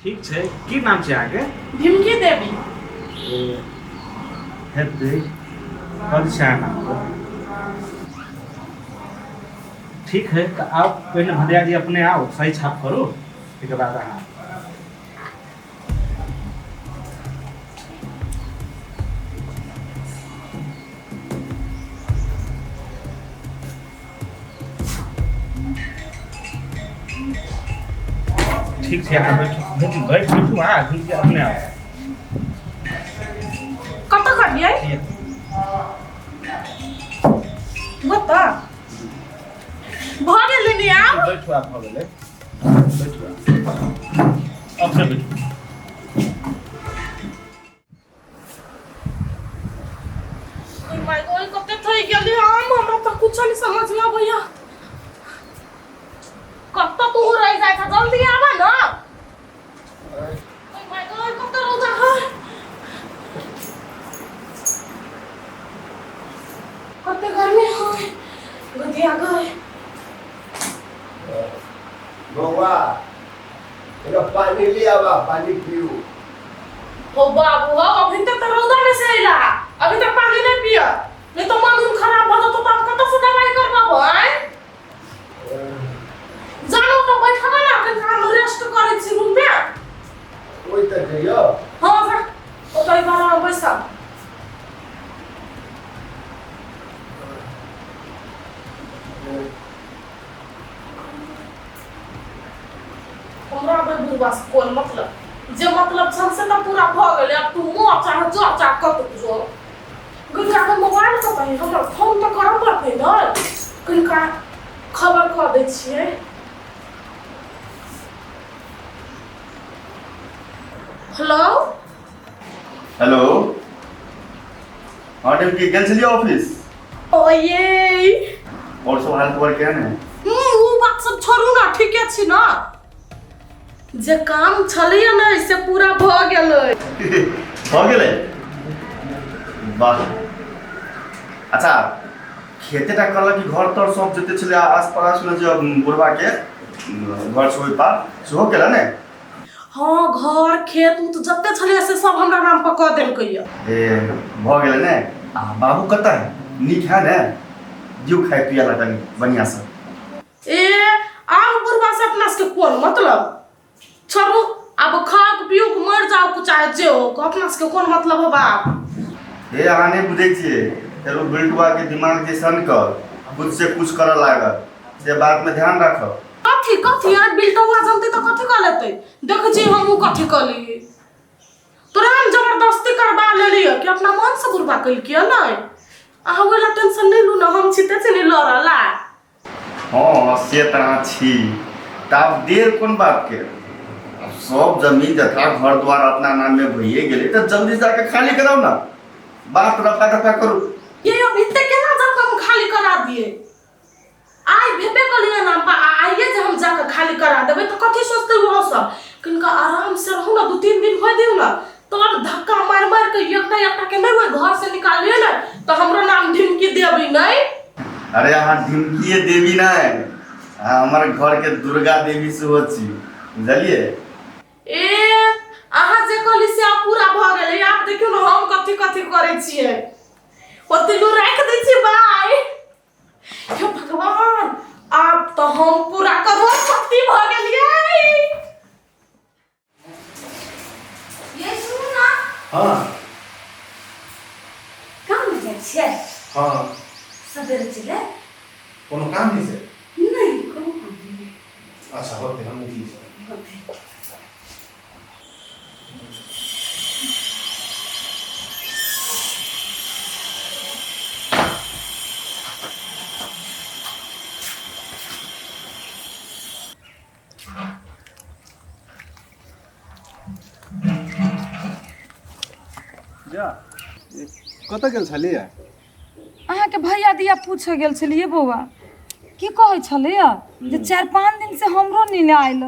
ठीक छै। की नाम छै अहाँके? ढिमकी देवी। ओ हेतै, कथी छै अहाँ नाम पर? ठीक है, तऽ आउ पहिने भदैया जी अपने आउ, सही छाप करू, ताहिके बाद अहाँ। ठीक छै, अहाँ बैठू बैठू बैठ बैठू अहाँ घुमि के अपने आउ। कतऽ करियै? बता, भऽ गेलै ने आब? बैठू, आब भऽ गेलै, बैठू अपने बैठू। My God, कते थकि गेली हम। हमरा तऽ कुछो नहीं समझ में अबैया। कतऽ तू रहि जाइ छ? जल्दी आबा न। ओय my God, कतऽ रौदा है, कते गर्मी है, गधिया गए। बौआ, एगो पानी लियाबा, पानी पीऊ। हो बाबू हो, अभी तक तो रौदा में से अइला, अभी तक पानी नहीं पिया, नहीं तो मन उन खराब हो जतो, तब कतऽ से दवाई करबाबो? आय जानो तो बैठबा ना, कनि हम रेस्ट करै छी रूम में। ओहि तऽ जइयो। हाँ जा, ओतऽ बाहर में बैसब। हमरा ओहि बुढ़बा से कोन मतलब? जे मतलब छल से तऽ पूरा भऽ गेलै। आब तू मर चाहे जो, चाहे कतहु जो। कनिका के मोबाइल कतऽ है? हमरा फोन तऽ करऽ पड़तै ने, कनिका खबर कऽ दै छियै। हेलो। हेलो, हाँ टिमकी, गेल छलियै ऑफिस? ओ ये। और सब हाल खबर केहन है? ओ बात सब छोड़ू ना, ठीके छी ना। जे काम छलैया ने से पूरा भऽ गेलै। भऽ गेलै, वाह। अच्छा, खेते टा कहलक कि घर तर सब जते छलै आस पड़ोस में जे बुढ़वा के घर छै ओहि पार, सेहो केला ने? हाँ, घर खेत उत जते छलैया से सब हमरा नाम पर कऽ देलकैया। ए, भऽ गेलै ने। आ बाबू कतऽ है? नीक है ने? दियौ खाय पियै ला कनि बढ़िआँसँ। ए, आब बुढ़वा से अपना सबके कोन मतलब? छोड़ू आब, खाक पीऊ मर जाओ कुछ चाहे जे हो, अपना सबके कोन मतलब हो बाप। हे, अहाँ नहि बुझै छियै, फेर ओ बिल्टुआ के दिमाग जे सनकल, कुछ से कुछ करऽ लागत, से बातमे ध्यान राखब। कथी कथी यार? बिल्टुआ जनते तऽ कथी कऽ लेतै? देख छी हमहूँ कथी कऽ ली। तोरा हम जबरदस्ती करबा लेलियै कि अपना मन से बुढ़बा केलकियै? नहि, अहाँ ओहि ला टेंशन नहि लू ने, हम छी तऽ नहि लड़ला। हँ, से तऽ अहाँ छी, तऽ आब देर कोन बातके? आब सब जमीन जथा घर द्वार अपना नाममे भइए गेलै, तऽ जल्दी जाके खाली कराउ ने, बात रफा दफा करू। ये अभी तक केना जाके हम खाली करा दिए? आइ भेबे कलियै नाम पर, आ आइए जे हम जाके खाली करा देबै तऽ कथी सोचतै ओहो सब? कनिका आराम से रहू ने, 2-3 दिन होइ दियौ ने, तब धक्का मारि मारि के एकटा एकटा के नहि ओहि घर से निकालियै ने तऽ हमरो नाम ढिमकी देबै नहि। अरे, अहाँ ढिमकिए देवी नहि, अहाँ हमर घरके दुर्गा देवी सेहो छी, बुझलियै? ए, अहाँ जे कहली से आब पूरा भऽ गेलै। आब देखियौ ने हम कथी कथी करै छियै। ओते लू राखि दै छियै, बाय। हे भगवान, आब तऽ हम पूरा करोड़पति भऽ गेलियै। ये सुनू ना। हाँ। गाँव में जाइ छियै? हाँ। सवेरे चले। कोनो काम नहीं से? नहीं, कोनो काम नहीं। अच्छा, होते, हम निकली छी। होते। जा, कतऽ गेल छलियै? अहाँके भैया दिया पूछे गेल छलियै बौआ। की कहै छलैया जे 4-5 दिन से हमरो नींद आयल।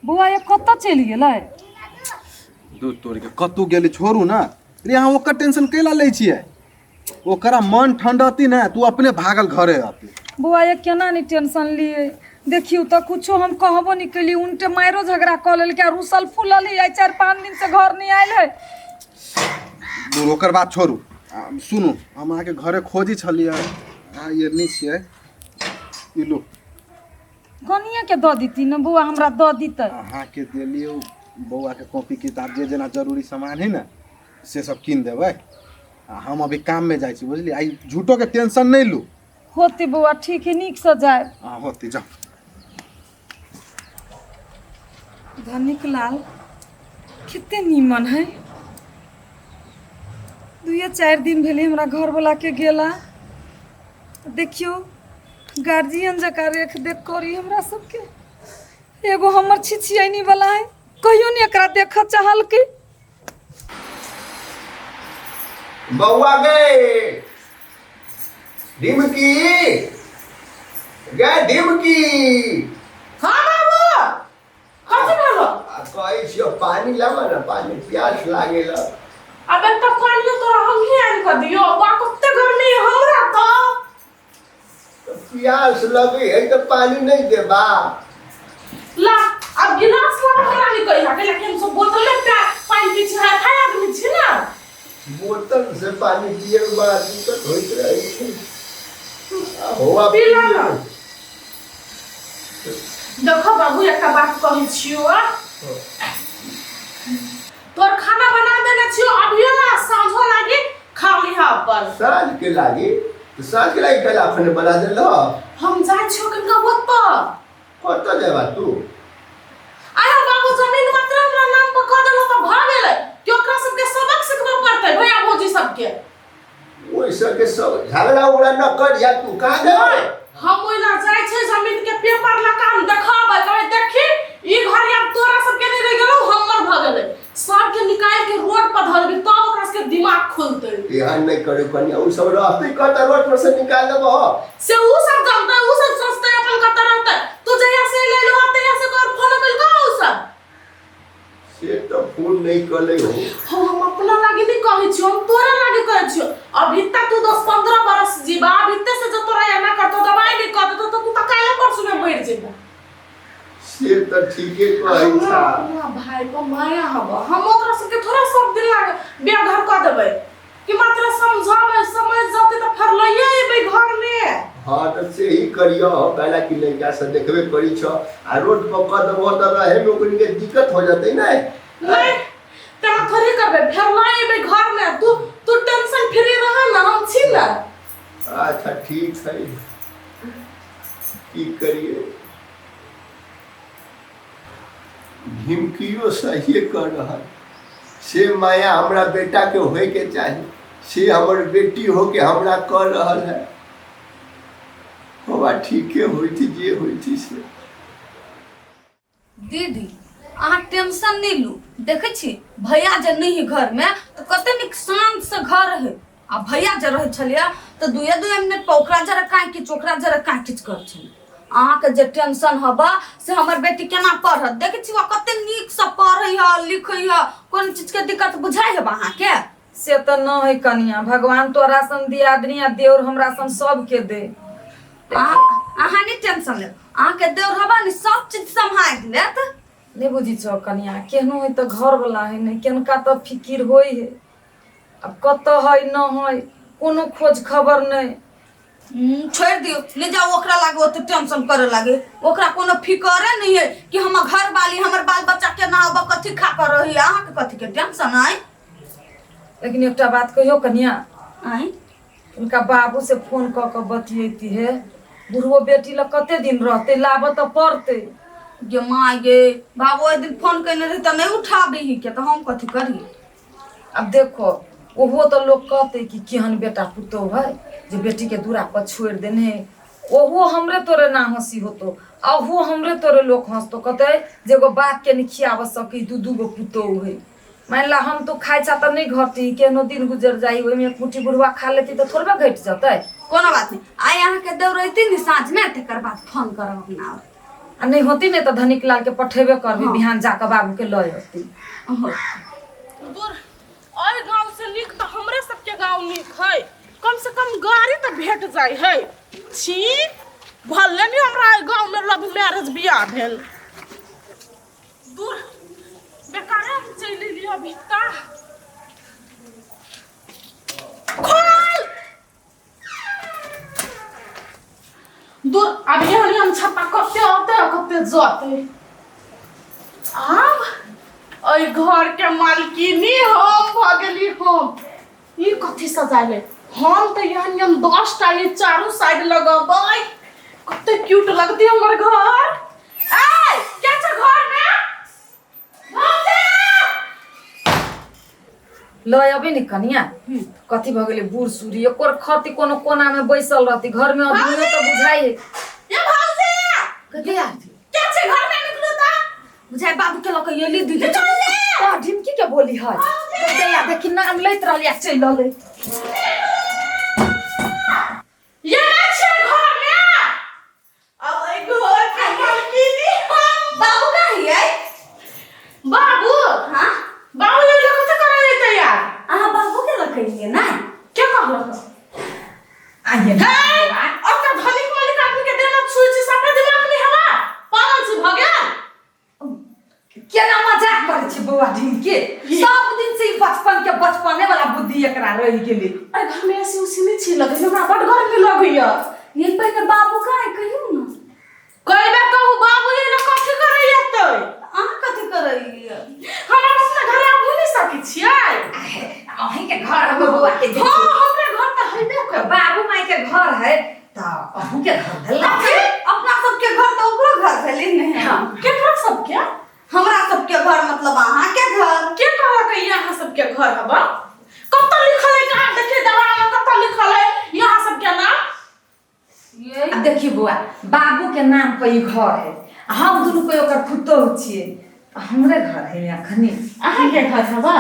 बौआ, ये कतऽ चलि गेलै? दूध तोड़ के कतहु गेलै, छोड़ू ने रे। अहाँ ओकर टेंशन कैला लै छियै? ओकरा मन ठंडती ने तू अपने भागल घरे अती। बौआ, ये केना नहीं टेंशन लिए? देखियौ तऽ कुछो हम कहबो नहि केलियै, उनटे मारियो झगड़ा कऽ लेलकै आ रुसल फूलल है, आइ 4-5 दिन से घर नहि आयल है। दूर ओकर बात छोड़ू, आ, सुनू, हम अहाँके घरे खोजी छलियै, अहाँ ये नहि छियै। ई लू। कनिए के दऽ देती ने बौआ, हमरा दऽ दीतै। अहाँके देलियै, बौआके कॉपी किताब जे जेना जरूरी सामान है ने से सब कीन देबै। आ हम अभी काममे जाइ छी, बुझलियै? आइ झूठोके टेंशन नहि लू। होते बौआ, ठीक है, नीकसँ जाय। हँ होते, जाउ। धनिक लाल कते नीमन है। 2-4 दिन भेलै हमरा घरवला के गेला, देखियौ गार्जियन जकाँ रेख देख करी हमरा सबके। एगो हमर छिछियनी वाला है, कहियो नहीं एकरा देखऽ चाहलकै। बौआ गे, ढिमकी गे, ढिमकी। हाँ बाबू, कथी भेलो? आ कहै छियौ पानी लाबऽ ने, पानी प्यास लागेल। अब एकटा पानियो तोरा हमही आनि कऽ दियौ? बा, कते गर्मी है हमरा तऽ। प्यास लगै है तऽ पानी नहि देबा? ला, अब गिलास ला, हमरा नहीं कही हके, लेकिन हम सब बोतल में पानी पी छी, हाय हाय आदमी छी ना। बोतल से पानी पिए में बड़ा दिक्कत होइत रहै छै। आ होआ। पी ला ना। देखो बाबू, एकटा बात कहै छियौ, तोर खाना बना देने छियौ, अभियो ना साँझो लागी खा लिहा अपन। साँझ के लागी तऽ साँझ के लागी कैला अखने बना देलह? हम जाइ छियौ कनिका ओतऽ। कतऽ जेबा तू? आयो बाबू, जमीन मात्र हमरा नाम पर कऽ देलहो तऽ भऽ गेलै कि ओकरा सबके सबक सिखबऽ पड़तै, भैया भौजी सबके? ओहि सबके सब झगड़ा उगड़ा न करिया। तू कहाँ जेबै? हम ओहि ला जाइ छै जमीन के पेपर लऽ कऽ हम देखाबै, कहबै देखी, ई घर आब तोरा सबके नहि रहि गेलौ, हमर भऽ गेलै। सबके निकालि के रोड पर धऽ देबै, तब ओकरा सबके दिमाग खुलतै। एहन नहि करू कनिया, ओ सब रहतै कतऽ? रोड पर से निकाल देबो? से उ सब जानतै, उ सब सोचतै अपन कतऽ रहतै। तू जहिया से एलै हो तहिया से तोहर फोन केलकौ उ सब? से तऽ फोन नहि कलै हो। हो, हम अपना लागी नहीं कहै छियौ, हम तोरा लागी कहै छियौ। अभी तक तू 10-15 बरस जीबा, अभी तक से जो तोरा एना करतौ, दवाई नहीं कर देतौ तऽ तू तऽ काल्हि परसू में मरि जेबा। से तऽ ठीके कहै हमरा छा। अपना भाई पर माया हब, हम ओकरा सबके थोड़ा सब दिन लागे बेघर कऽ देबै कि मात्र समझाबै, समझ जतै तऽ फेर लइए एबै घर में। हाँ तऽ से ही करियो, पहला कि लड़का से देखबे करी छ, आ रोड पर कऽ देबो तऽ रहे में ओकनी के दिक्कत हो जतै ने। नहीं, तेना थोड़ी करबै, फेर लऽ एबै घर में। तू तू टेंशन फ्री रह ना, हम छी ना। अच्छा ठीक है, की करिए, ढिमकियो सहिए कर रहल। से माया हमरा बेटा के होए के चाही, से हमर बेटी होके हमरा कर रहल है। होबा ठीके होइ थी जे होइ थी से। दीदी, अहाँ टेंशन नहि लू। देखै छी भैया जे नहि है घरमे तऽ कते नीक शांत से घर है, आ भैया जे रहै छलियै तऽ दुए दुए मिनट पर ओकरा जरा काँय किच, ओकरा जरा काँय किच करै छलै। अहाँके जे टेंशन हबऽ से हमर बेटी केना पढ़त, देखै छी कते नीकसँ पढ़ै है लिखै है, कोनो चीजके दिक्कत बुझाइ हेब अहाँके? से तऽ न है कनिया, भगवान तोरा सन दियादनी आ देवर हमरा सन सबके दे। अहाँ नहि टेंशन लेब, अहाँके देवर हबा ने सब चीज सम्हारि लेत। नहि बुझी छौ कनिया, केहनो है तऽ घरवला है ने, केनका तऽ फिकिर होइ है। आब कतऽ है न है कोनो खोज खबर नहि। छोड़ि दियौ, नहि जाउ ओकरा लागे ओते टेंशन करे लागे। ओकरा कोनो फिकरे नहि है कि हमर घर वाली हमर बाल बच्चा केना हब, कथी खा कर रही। अहाँके कथी के टेंशन है? लेकिन एकटा बात कहियौ कनिया? आँय? उनका बाबू से फोन कऽ कऽ बतियैती हे, बुढ़बो बेटी लग कते दिन रहतै, लाबऽ तऽ पड़तै। गे माँ गे, बाबू ओहि दिन फोन केने रही तऽ नहि उठाबी ही के, तऽ हम कथी करी? आब देखो, ओहो तऽ लोक कहतै कि केहन बेटा पुतोह है जे बेटीके दूरा पर छोड़ि देने है। ओहो हमरे तोरे ना हंसी होतो, अहो हमरे तोरे लोक हंसतो, कहतै जे एगो बापके नहि खियाबऽ सकी, दू दू गो पुतोह है। मान ला हम तो खाइ छा तऽ नहि घटी, केहनो दिन गुजर जाइ, ओहिमे एक मुट्ठी बुढ़वा खा लेती तऽ थोड़बे घटि जेतै। कोनो बात नहि, आइ अहाँके देव रहती ने साँझमे, तकर बाद फोन करब अपना। आ नहि होती ने तऽ धनिक लाल के पठेबे करबी, बिहान जाकऽ बाबू के लऽ अती। दूर, एहि गाँव से नीक तऽ हमरे सबके गाँव नीक है, कम से कम गाड़ी तऽ भेट जाइ है। छी, भले नहीं हमरा एहि गाँव में लव मैरिज बियाह भेल। दूर बेकारे हम चलि एलियै अभी ता। खोल दूर, अब एहन एहन छप्पा कते औते कते जते। आब एहि घर के मालकिनी हम भऽ गेली। हम ई कथी सजायले? हम तऽ एहन एहन 10 टा ई चारू साइड लगबै, कते क्यूट लगतै हमर घर। ऐ क्या छै घर में? भौजी! लऽ अबै ने कनिया, कथी भऽ गेलै? बूढ़ सूढ़ी एकर खती कोनो कोना में बैसल रहती, घर में आदमियो तऽ बुझाइ है। ये भौजी! कथी आती? क्या छै घर में? निकलू तऽ। बुझाइ बाबू के लऽ कऽ एली दीदी। चल ले, ढिमकी के बोली है दैया, देखी नाम लैत रहली आ चलि रहलै। ये नहि छै घर में। अब एहि घर के मालकिनी हम। बाबू कहाँ हियै? बाबू? हाँ। बाबू ये लोग कथी करै जैते यार? अहाँ बाबू के लऽ कऽ एलियै ने? के कहलक? आइए। हे, ओकर धनिक मालिक आदमी के देना छुई छी, सबके दिमाग नहीं हवा, पागल छी भऽ गेल? केना मजाक करै छी बौआ ढिमके, सब दिन से ई बचपन के बचपने वाला बुद्धि एकरा रहि गेलै। अरे, घर में ऐसी उसी नहीं छी लगे, हमरा बड गर्मी लगैया। ये पहिने बाबू कहाँ है, कहियौ ने। कई बेर कहू, बाबू ये लोग कथी करै एतै? अहाँ कथी करैलियै? हमरा अपना घर आबू नहीं सकै छियै? अहीं के घर है बौआ के? हाँ, हमरे घर तऽ हेबे कर। बाबू माई के घर है तऽ अहूँ के घर भेल। कथी? अपना सबके घर तऽ ओकरो घर भेलै ने? केकरा सबके? हमरा सबके घर, मतलब अहाँ के घर। के कहलक ई अहाँ सबके घर हबा? कतऽ लिखल है? कहाँ देखिए दवा में कतऽ लिखल है यहाँ सबके नाम? ये अब देखिए बौआ, बाबू के नाम पर ई घर है आ हम दुनू कोई ओकर पुतोहु छियै, तऽ हमरे घर है अखनी। अहाँ के घर हबा?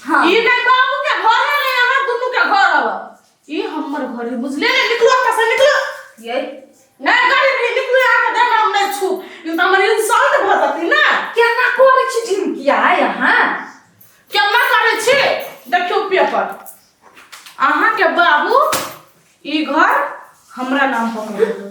हाँ। ई नहीं बाबू के घर है, नहीं अहाँ दुनू के घर हबा, ई हमर घर है, बुझले ने? निकलो एतऽ से, निकलो। ये नहीं गरीब भी, निकलो यहाँ के, देख हम नहीं छू, ई तऽ हमर इंसल्ट भऽ जेतै ने। केना करै छी ढिमकिया अहाँ? केना करै छी? देखियौ पेपर, अहाँ के बाबू ई घर हमरा नाम पर कर देलक।